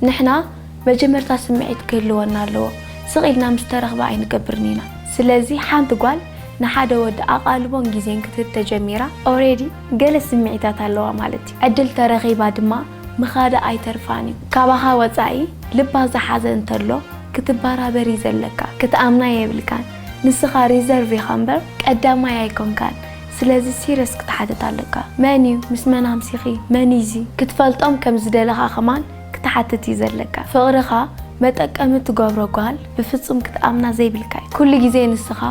ንሕና መጀመርታ ስምዒት ክህልወና ኣለዎ። ስቕ ኢልና ምስ ተረኽበ ኣይንገብርን ኢና። ስለዚ ሓንቲ ጓል ንሓደ ወዲ ኣቓልቦን ግዜን ክትህብ ተጀሚራ፣ ኦሬዲ ገለ ስምዒታት ኣለዋ ማለት እዩ። ዕድል ተረኺባ ድማ ምኻዳ ኣይተርፋን እዩ። ካባኻ ወጻኢ ልባ ዝሓዘ እንተሎ ክትበራበር እዩ ዘለካ። ክትኣምና የብልካን። ንስኻ ሪዘርቭ ኢኻ እምበር ቀዳማይ ኣይኮንካን። ስለዚ ሲርየስ ክትሓትት ኣለካ። መን እዩ? ምስ መን ኣምሲኺ? መን እዩ እዚ? ክትፈልጦም ከም ዝደለኻ ከማን ክትሓትት እዩ ዘለካ። ፍቕርኻ መጠቀሚ ትገብሮ ጓል ብፍጹም ክትኣምና ዘይብልካ እዩ። ኩሉ ግዜ ንስኻ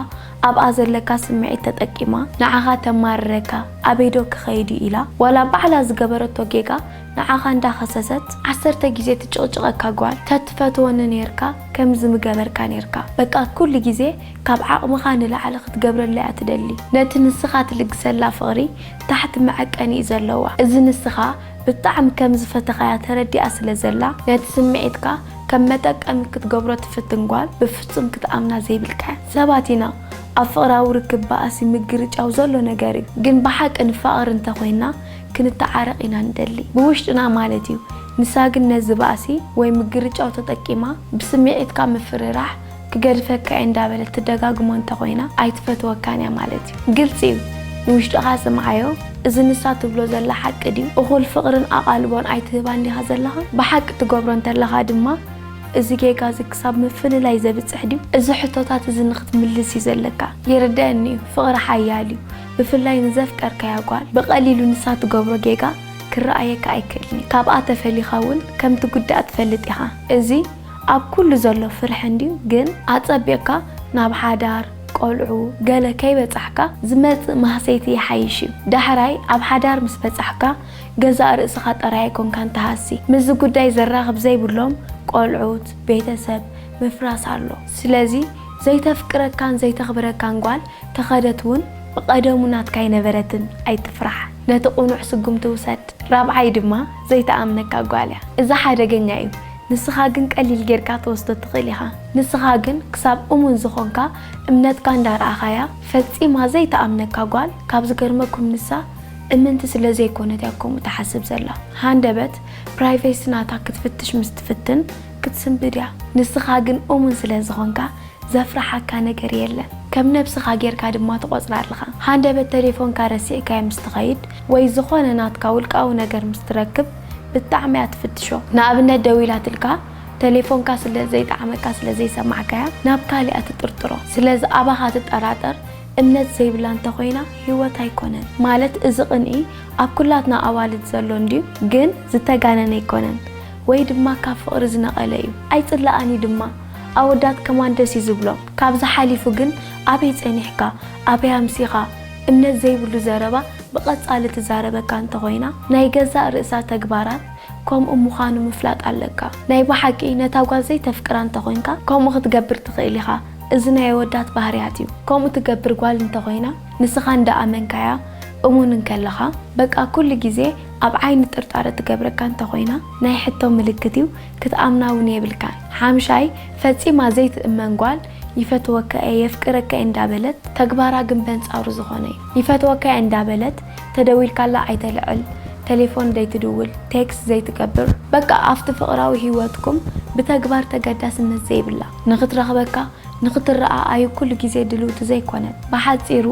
ኣብኣ ዘለካ ስምዒት ተጠቂማ ንዓኻ ተማርረካ፣ ኣበይ ዶ ክኸይድ እዩ ኢላ ዋላ ባዕላ ዝገበረቶ ጌጋ ንዓኻ እንዳኸሰሰት ዓሰርተ ግዜ ትጭቕጭቐካ ጓል፣ ተትፈትወኒ ኔርካ ከምዚ ምገበርካ ኔርካ። በቃ ኩሉ ግዜ ካብ ዓቕምኻ ንላዕሊ ክትገብረላ እያ ትደሊ። ነቲ ንስኻ ትልግሰላ ፍቕሪ ታሕቲ መዐቀኒ እዩ ዘለዋ። እዚ ንስኻ ብጣዕሚ ከም ዝፈተኻያ ተረዲኣ ስለ ዘላ፣ ነቲ ስምዒትካ ከም መጠቀሚ ክትገብሮ ትፍትን ጓል ብፍጹም ክትኣምና ዘይብልካ እያ። ሰባት ኢና፣ ኣብ ፍቕራዊ ርክብ ባእሲ ምግርጫው ዘሎ ነገር እዩ። ግን ብሓቂ ንፋቐር እንተኾይንና ክንተዓረቕ ኢና ንደሊ። ብውሽጥና ማለት እዩ። ንሳ ግን ነዚ ባእሲ ወይ ምግርጫው ተጠቂማ ብስምዒትካ ምፍርራሕ ክገድፈካ እየ እንዳበለት ትደጋግሞ እንተኾይና ኣይትፈትወካን እያ ማለት እዩ። ግልፂ እዩ። ንውሽጥኻ ስምዓዮ። እዚ ንሳ ትብሎ ዘላ ሓቂ ድዩ? እኹል ፍቕርን ኣቓልቦን ኣይትህባን ዲኻ ዘለኻ? ብሓቂ ትገብሮ እንተለኻ ድማ እዚ ጌጋ እዚ ክሳብ ምፍልላይ ዘብጽሕ ድዩ? እዚ ሕቶታት እዚ ንኽትምልስ እዩ ዘለካ። ይርደኣኒ እዩ፣ ፍቕሪ ሓያል እዩ። ብፍላይ ንዘፍቀርካያ ጓል ብቐሊሉ ንሳ ትገብሮ ጌጋ ክረኣየካ ኣይክእልን እዩ። ካብኣ ተፈሊኻ እውን ከም ትጉዳእ ትፈልጥ ኢኻ። እዚ ኣብ ኩሉ ዘሎ ፍርሒ እንድዩ፣ ግን ኣጸቢቕካ ናብ ሓዳር፣ ቆልዑ፣ ገለ ከይበጻሕካ ዝመጽእ ማህሰይቲ ይሓይሽ እዩ። ዳሕራይ ኣብ ሓዳር ምስ በጻሕካ ገዛእ ርእስኻ ጥራይ ኣይኮንካን ትሃሲ። ምስዚ ጉዳይ ዘራኽብ ዘይብሎም ቆልዑት፣ ቤተሰብ ምፍራስ ኣሎ። ስለዚ ዘይተፍቅረካን ዘይተኽብረካን ጓል ተኸደት እውን ብቐደሙ ናትካ ኣይነበረትን። ኣይትፍራሕ። ነቲ ቅኑዕ ስጉምቲ ውሰድ። ራብዓይ ድማ ዘይተኣምነካ ጓል እያ። እዚ ሓደገኛ እዩ። ንስኻ ግን ቀሊል ጌርካ ትወስዶ ትኽእል ኢኻ። ንስኻ ግን ክሳብ እሙን ዝኾንካ እምነትካ እንዳረኣኻያ ፈጺማ ዘይተኣምነካ ጓል። ካብ ዝገርመኩም ንሳ እምንቲ ስለ ዘይኮነት እያ ከምኡ ትሓስብ ዘላ። ሃንደበት ፕራይቬሲ ናታ ክትፍትሽ ምስ ትፍትን ክትስንብድ እያ። ንስኻ ግን እሙን ስለ ዝኾንካ ዘፍርሓካ ነገር የለን። ከም ነብስኻ ጌርካ ድማ ትቖጽራ ኣለኻ። ሃንደበት ተሌፎንካ ረሲዕካዮ ምስ ትኸይድ ወይ ዝኾነ ናትካ ውልቃዊ ነገር ምስ ትረክብ ብጣዕሚ እያ ትፍትሾ። ንኣብነት ደዊላትልካ ተሌፎንካ ስለ ዘይጠዓመካ ስለ ዘይሰማዕካያ ናብ ካሊኣ ትጥርጥሮ። ስለዚ ኣባኻ ትጠራጠር እምነት ዘይብላ እንተኾይና ህይወት ኣይኮነን። ማለት እዚ ቅንኢ ኣብ ኩላትና ኣዋልድ ዘሎ እንድዩ፣ ግን ዝተጋነነ ኣይኮነን። ወይ ድማ ካብ ፍቕሪ ዝነቐለ እዩ። ኣይጽላኣን እዩ ድማ። ኣወዳት ከማን ደስ እዩ ዝብሎም። ካብዚ ሓሊፉ ግን ኣበይ ጸኒሕካ፣ ኣበይ ኣምሲኻ፣ እምነት ዘይብሉ ዘረባ ብቐጻሊ ትዛረበካ እንተኾይና ናይ ገዛእ ርእሳ ተግባራት ከምኡ ምዃኑ ምፍላጥ ኣለካ። ናይ ብሓቂ ነታ ጓል ዘይተፍቅራ እንተኾይንካ ከምኡ ክትገብር ትኽእል ኢኻ። እዚ ናይ ኣወዳት ባህርያት እዩ። ከምኡ ትገብር ጓል እንተኾይና ንስኻ እንዳኣመንካያ እሙን እንከለኻ በቃ ኩሉ ግዜ ኣብ ዓይኒ ጥርጣረ ትገብረካ እንተኾይና ናይ ሕቶ ምልክት እዩ። ክትኣምና እውን የብልካን። ሓምሻይ ፈጺማ ዘይትእመን ጓል ይፈትወካ እየ የፍቅረካ እየ እንዳበለት ተግባራ ግን በንጻሩ ዝኾነ እዩ። ይፈትወካ እየ እንዳበለት ተደዊልካላ ኣይተልዕል፣ ተሌፎን ዘይትድውል፣ ቴክስት ዘይትገብር፣ በቃ ኣብቲ ፍቕራዊ ህይወትኩም ብተግባር ተገዳስነት ዘይብላ፣ ንኽትረኽበካ ንኽትረኣኣዩ ኩሉ ግዜ ድልውቲ ዘይኮነት። ብሓጺሩ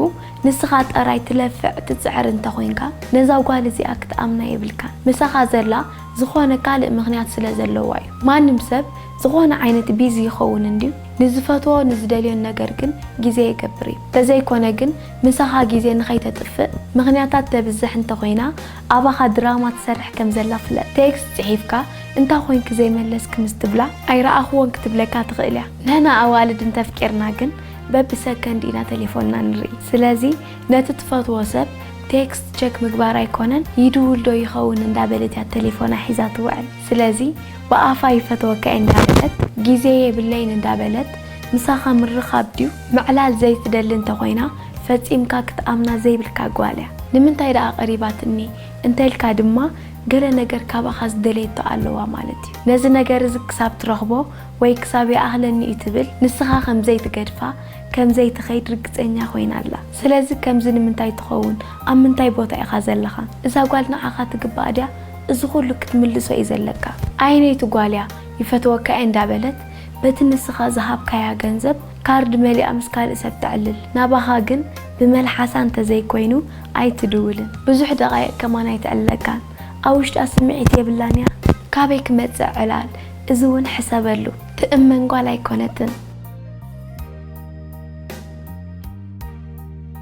ንስኻ ጠራይ ትለፍዕ ትጽዕር እንተኾይንካ ነዛ ጓል እዚኣ ክትኣምና የብልካን። ምሳኻ ዘላ ዝኾነ ካልእ ምኽንያት ስለ ዘለዋ እዩ። ማንም ሰብ ዝኾነ ዓይነት ቢዚ ይኸውን እንድዩ። ንዝፈትዎ ንዝደልዮን ነገር ግን ግዜ የገብር እዩ። ተዘይኮነ ግን ምሳኻ ግዜ ንኸይተጥፍእ ምኽንያታት ተብዝሕ እንተኾይና ኣባኻ ድራማ ትሰርሕ ከም ዘላ ፍለጥ። ቴክስት ጽሒፍካ እንታ ኾይንኪ ዘይመለስኪ ምስ ትብላ ኣይረኣኽዎን ክትብለካ ትኽእል እያ። ንሕና ኣዋልድ እንተፍቂርና ግን በብሰከንድ ኢና ተሌፎንና ንርኢ። ስለዚ ነቲ ትፈትዎ ሰብ ቴክስት ቸክ ምግባር ኣይኮነን ይድውል ዶ ይኸውን እንዳበለት እያ ተሌፎና ሒዛ ትውዕል። ስለዚ ብኣፋ ይፈትወካ እየ እንዳበለት ግዜ የብለይን እንዳበለት ምሳኻ ምርኻብ ድዩ ምዕላል ዘይትደሊ እንተኾይና ፈጺምካ ክትኣምና ዘይብልካ ጓል እያ። ንምንታይ ደኣ ቀሪባትኒ እንተልካ ድማ ገለ ነገር ካባኻ ዝደለየቶ ኣለዋ ማለት እዩ። ነዚ ነገር እዚ ክሳብ ትረኽቦ ወይ ክሳብ ይኣኽለኒ እዩ ትብል ንስኻ ከም ዘይትገድፋ ከም ዘይትኸይድ ርግጸኛ ኮይና ኣላ። ስለዚ ከምዚ ንምንታይ ትኸውን? ኣብ ምንታይ ቦታ ኢኻ ዘለኻ? እዛ ጓል ንዓኻ ትግባእ ድያ እዚ ኩሉ ክትምልሶ እዩ ዘለካ። ኣየነይቲ ጓል እያ ይፈትወካ እየ እንዳበለት በቲ ንስኻ ዝሃብካያ ገንዘብ ካርድ መሊኣ ምስ ካልእ ሰብ ተዕልል? ናባኻ ግን ብመልሓሳ እንተዘይኮይኑ ኣይትድውልን። ብዙሕ ደቓይቕ ከማን ኣይተዕልለካን። ኣብ ውሽጣ ስምዒት የብላን እያ። ካበይ ክመጽእ ዕላል? እዚ እውን ሕሰበሉ። ትእመን ጓል ኣይኮነትን።